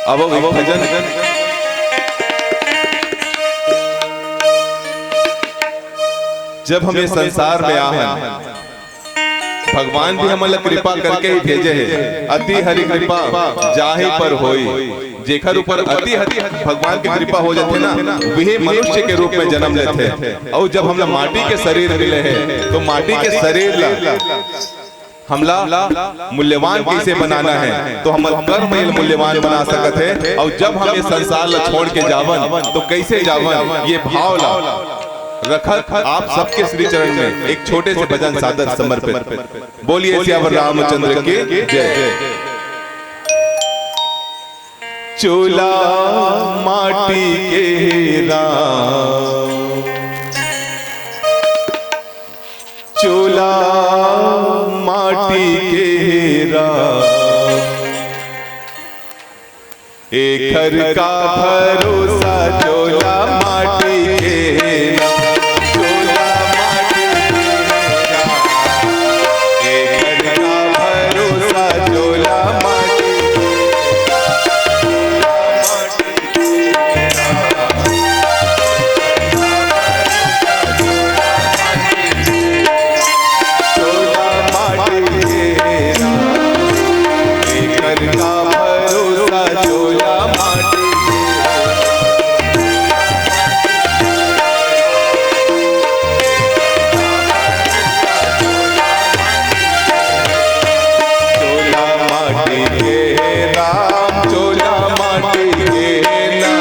अब एक भजन। जब हम ये संसार में आ हन, भगवान भी हमन ला कृपा करके ही भेजे हे। अति हरि कृपा जाहि पर होई। जेकर ऊपर अति हरि भगवान की कृपा हो जाथे ना, वही मनुष्य के रूप में जन्म लेथे। अउ जब हमला माटी के शरीर मिले हे, तो माटी के शरीर ला हमला मूल्यवान कैसे बनाना है, तो हमर कर्म ये मूल्यवान बना सकत हे। अउ जब हम ये संसार ला छोड़ के जावन, तो कैसे जावन, ये भाव ला रखत आप सबके श्री चरण में एक छोटे से भजन सादर समर्पित। बोलिए सियावर रामचंद्र की जय। चोला माटी के राम, चोला माटी के राम, एखर का भरोसा चोला माटी के राम, चोला माटी के राम, एखर का भरोसा चोला माटी के राम।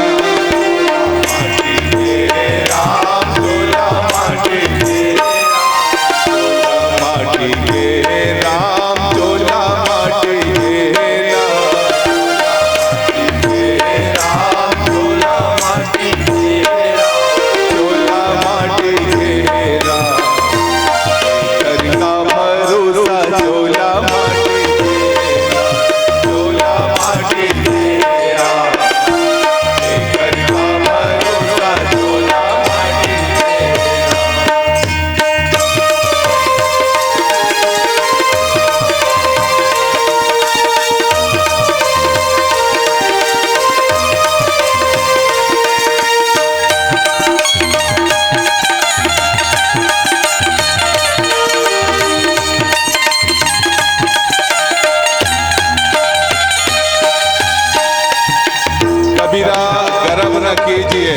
कबीरा गर्व न कीजिए,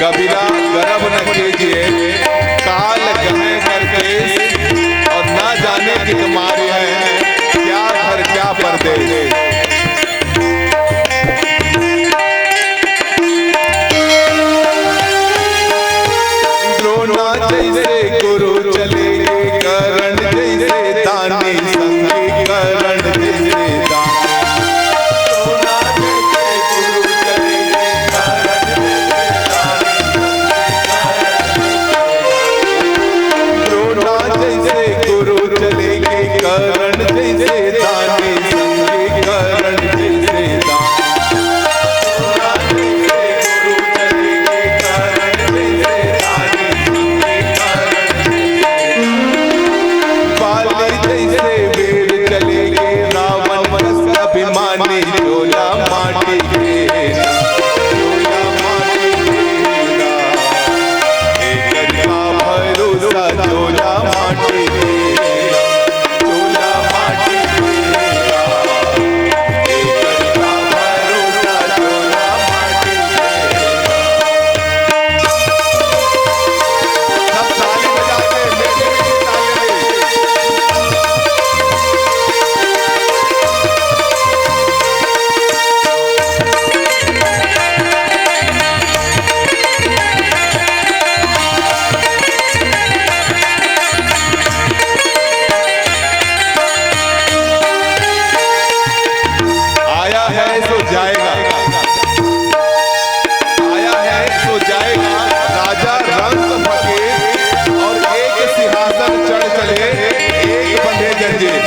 कबीरा गर्व न कीजिए, काल कहे कर केस, और ना जाने कित मारे हैं, क्या घर क्या परदेस। द्रोणा जैसे गुरु चले, कर्ण जैसे दानी, संगी कर्ण जैसे दानी। पानी चोला माटी के ना, चोला माटी के ना, एकर का भरोसा चोला माटी के ना, चोला माटी के ना, एकर का भरोसा चोला माटी के ना। सब ताली बजा के, मीठी मीठी ताली। आया है सो जाएगा, आया है सो जाएगा, राजा रंक फकीर और एक सिंहासन चढ़ चले, एक बंधे जंजीर।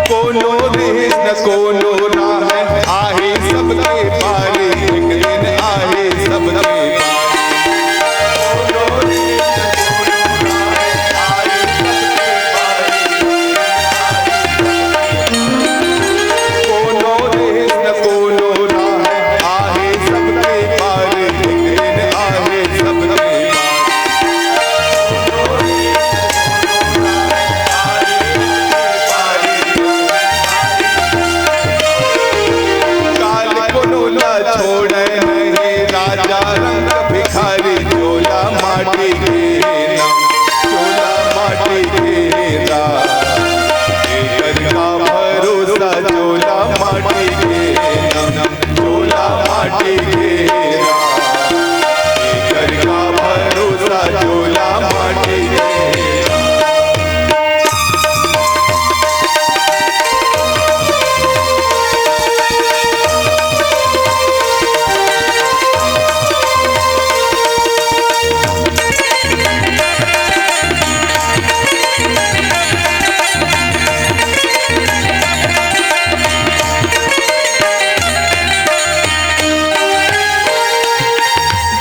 कोनो रिहिस न कोनो राहय, आही सबके पारी, एक दिन आही सबके पारी। कोनो रिहिस न कोनो राहय, आही सबके पारी। कोनो रिहिस न कोनो राहय, आही सबके पारी, एक दिन आही सबके पारी। काल कोनो ला छोड़े नहीं, राजा रंक भिखारी, चोला माटी के ना, चोला माटी के ना, एकर का भरोसा चोला माटी के ना। चोला माटी के ना, एकर का भरोसा चोला माटी के ना।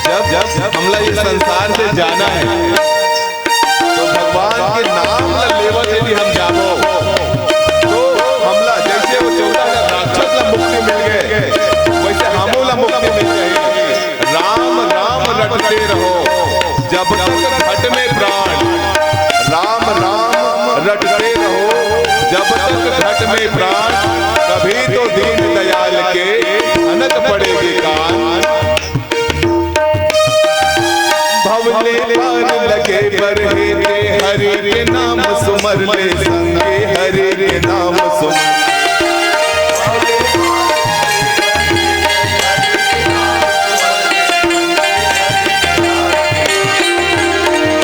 जब, जब हमला ये संसार से जाना है, तो भगवान के नाम ला लेवत यदि हम जाबो, तो हमला, जैसे वो चौदह हजार राक्षस ला मुक्ति मिल गए, वैसे हमू ला मुक्ति मिल गई। राम राम रटते रहो, जब तक घट में प्राण, राम राम रटते रहो, जब तक घट में प्राण, तभी तो दीन दयाल के भनक पड़ेगी कान। भव ले पार लगे बर हे ते, हरि के नाम सुमर ले संगे, हरि के नाम सुमर।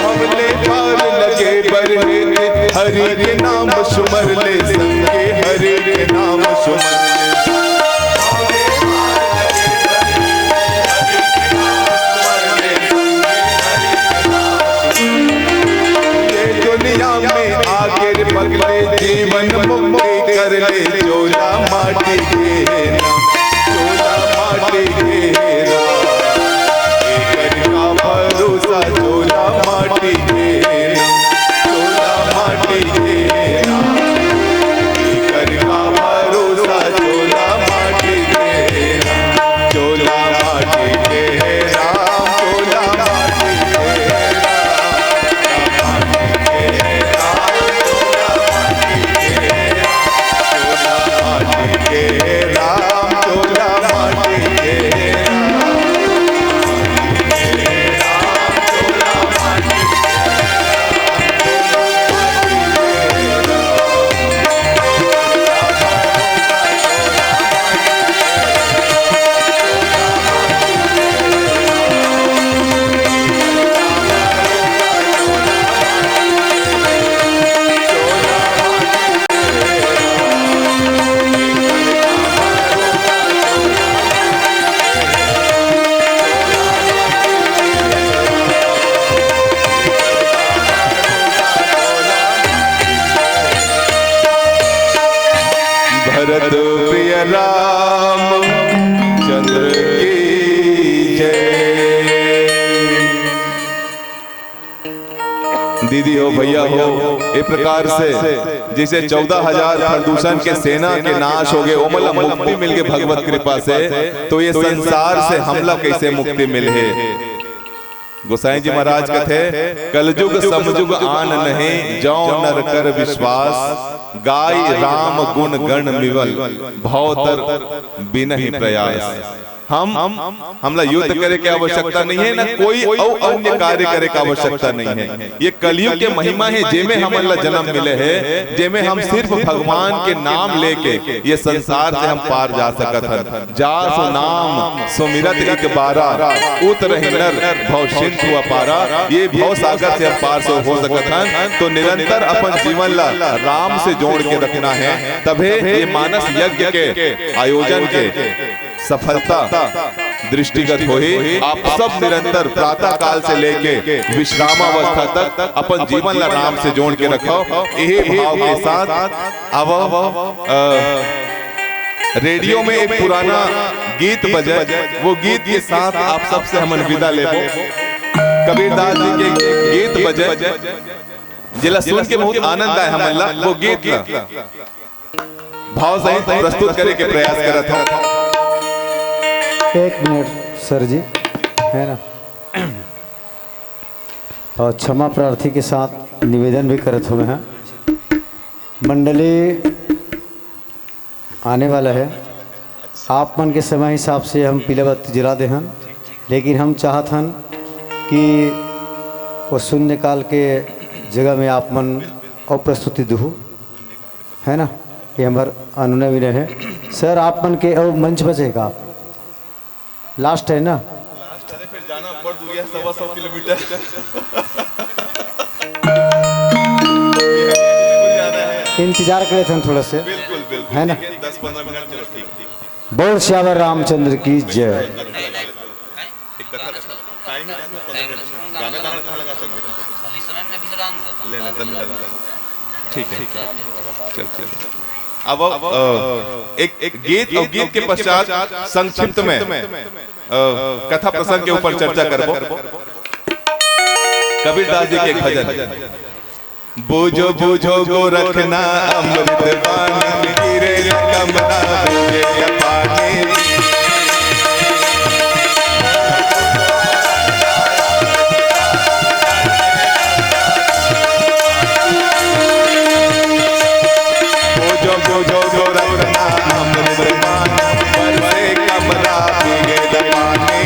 भव ले पार लगे बर हे ते, हरि के नाम सुमर ले संगे, हरि के नाम सुमर ले। ये दुनिया में आके रे पगले, जीवन मुक्ति कर ले, चोला माटी के ना, चोला माटी के ना। एकर का भरोसा चोला माटी के ना, चोला माटी के ना। एकर का भरोसा चोला माटी के ना, चोला माटी के राम, चोला माटी के राम। भरत प्रिय राम चंद्र की जय। दीदी हो, भैया हो, ए प्रकार से जइसे चौदह हजार प्रदूषण के सेना के नाश होगे, ओमन ला मुक्ति मिलगे भगवत कृपा से, तो ए संसार से हमला कइसे मुक्ति मिलही? गोसाईं जी महाराज कथे, "कलजुग समजुग आन नहीं, जौ नर कर विश्वास, गाई राम गुण गण मिवल, भव तर बिनहि प्रयास।" हम, हमला युद्ध करे के आवश्यकता नहीं हे, ना कोई अउ अन्य कार्य करे के आवश्यकता नहीं हे। ए कलयुग के महिमा हे, जेमे हमन ला जन्म मिले हे, जेमे हम सिर्फ भगवान के नाम लेके ए संसार से हम पार जा सकत हन। "जा सो नाम सुमिरत एक बारा, उतरहि नर भव सिंधु अपारा।" ए भव सागर से हम पार सो हो सकत हन। तो निरंतर अपन जीवन ला राम से जोड़ के रखना हे, तभे ए मानस यज्ञ के आयोजन के सफलता दृष्टिगत होही। आप सब निरंतर प्रातः काल से लेके विश्रामावस्था तक अपन जीवन ला राम से जोड़ के रखव। यही भाव के साथ अब, अ, रेडियो में एक पुराना गीत बजे, वो गीत के साथ आप सबसे हमन विदा लेबो। कबीरदास जी के गीत बजे, जेला सुन के बहुत आनंद आए हमन ला, वो गीत ला भाव सहित प्रस्तुत करे के प्रयास करत हूँ। एक मिनट सर जी, है ना, और क्षमा प्रार्थी के साथ निवेदन भी करत हूँ मैं। मंडली आने वाला है, आप मन के समय हिसाब से हम पीला बत्ती जला दे हन, लेकिन हम चाहत हन कि वो शून्यकाल के जगह में आप मन अउ प्रस्तुति दुहू, है ना? ये हमर अनुनय विनय है। सर, आप मन के अउ मंच बचेगा, लास्ट है ना? लास्ट है, फिर जाना बड़ दूरिया, सवा सौ किलोमीटर। इंतजार करे थे थोड़ा से, बिल्कुल, बिल्कुल, है ना? ठीक है, दस पन्द्रह मिनट, चलो, ठीक, ठीक। बोल सियावर रामचंद्र की जय। एक कथा, टाइम है, टाइम है, पन्द्रह मिनट। गाना, गाना कहाँ लगा सकते हैं? ले, ले, तब लगा। ठीक है, ठीक है। चल, चल। अब, अ, एक, एक गीत और गीत के पश्चात संक्षिप्त में, अ, कथा प्रसंग के ऊपर चर्चा करबो। कबीरदास जी के एक भजन। बूझो, बूझो गोरखना अमृत बानी, गिरे न कमला बूझे न पानी। बूझो, बूझो गोरखना अमृत बानी, बरसे कमला गिरे न पानी।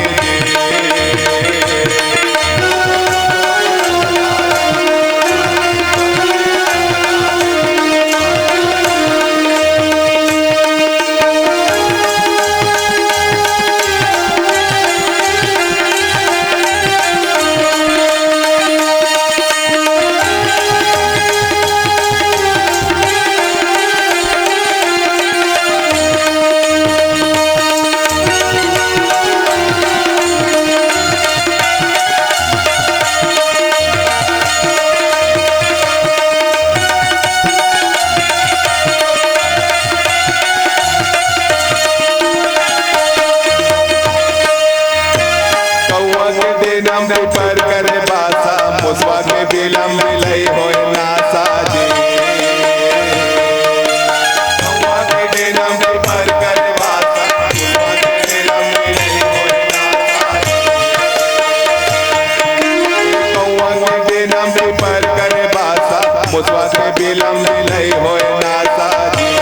कौआ के डेना म पीपर करे बासा, मुसवा के बिलम बिलई होय नासा जी। कौआ के डेना म पीपर करे बासा, मुसवा के बिलम बिलई होय नासा जी। कौआ के डेना म पीपर करे बासा, मुसवा के बिलम बिलई होय नासा जी।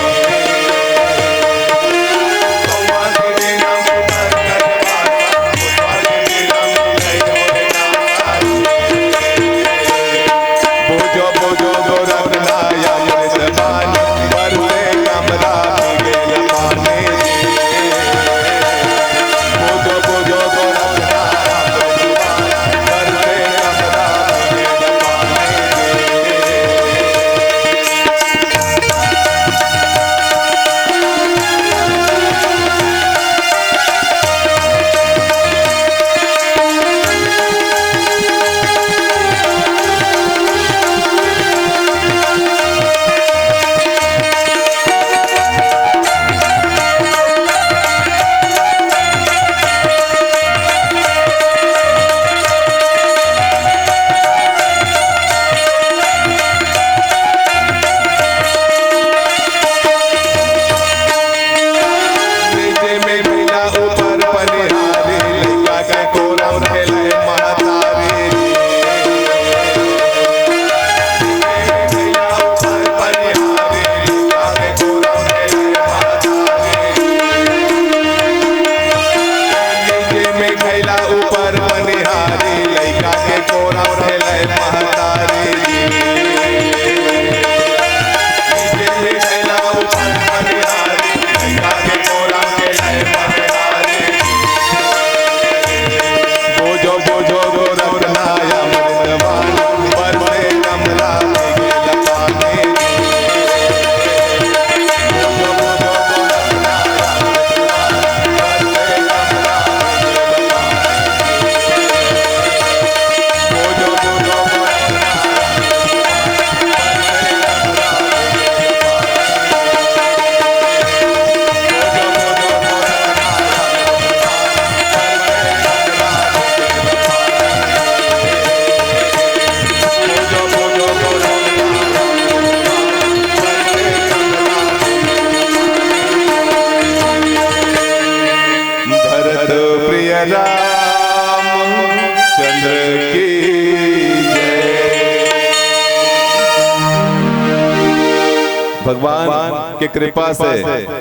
भगवान के कृपा से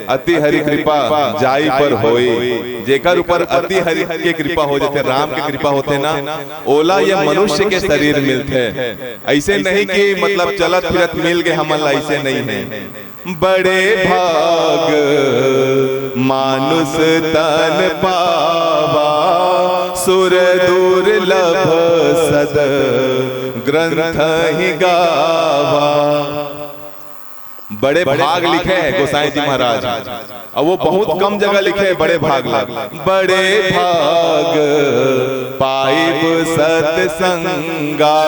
अति हरि कृपा जाई पर होई। जेकर ऊपर अति हरि के कृपा हो जाथे, राम के कृपा होथे ना, ओला ये मनुष्य के शरीर मिलथे। ऐसे नहीं कि मतलब चलत फिरत मिल गए हमन ला, ऐसे नहीं है। बड़े भाग मानुष तन पावा, सुर दुर्लभ सद ग्रंथ ही गावा। बड़े भाग लिखे हैं गोसाई जी महाराज, और वो बहुत कम जगह लिखे हैं बड़े भाग ला। बड़े भाग पाइब सत्संगा।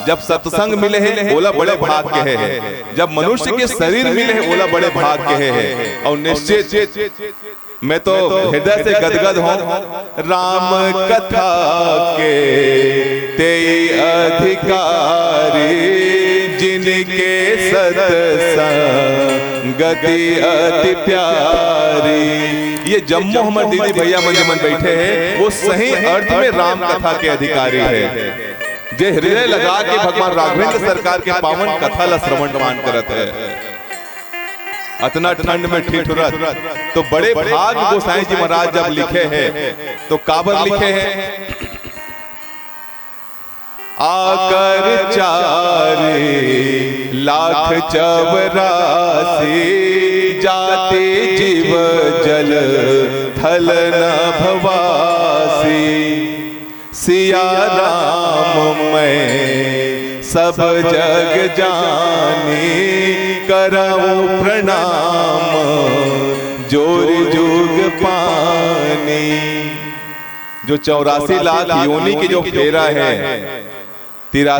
जब सत्संग मिले हैं, ओला बड़े भाग कहे हैं। जब मनुष्य के शरीर मिले हैं, ओला बड़े भाग कहे हैं। और निश्चित मैं तो हृदय से गदगद हूँ। राम कथा के तेई अधिकारी, जिनके सत्संगति अति प्यारी। ये जम्मो हमर दीदी भैया मन जेमन बैठे हैं, वो सही अर्थ में राम कथा के अधिकारी है। जे हृदय लगा के भगवान राघवेंद्र सरकार के पावन कथा ला श्रवण पान करत है, अतना ठंड में ठिठुरत, तो बड़े भाग गोसाई जी महाराज जब लिखे हैं, तो काबर लिखे हैं? आकर चार लाख चौरासी, जाति जीव जल थल नभवासी। सिया राम मैं सब जग जानी, करऊं प्रणाम जोर जुग पानी। जो चौरासी लाख योनि के जो फेरा है, तिरा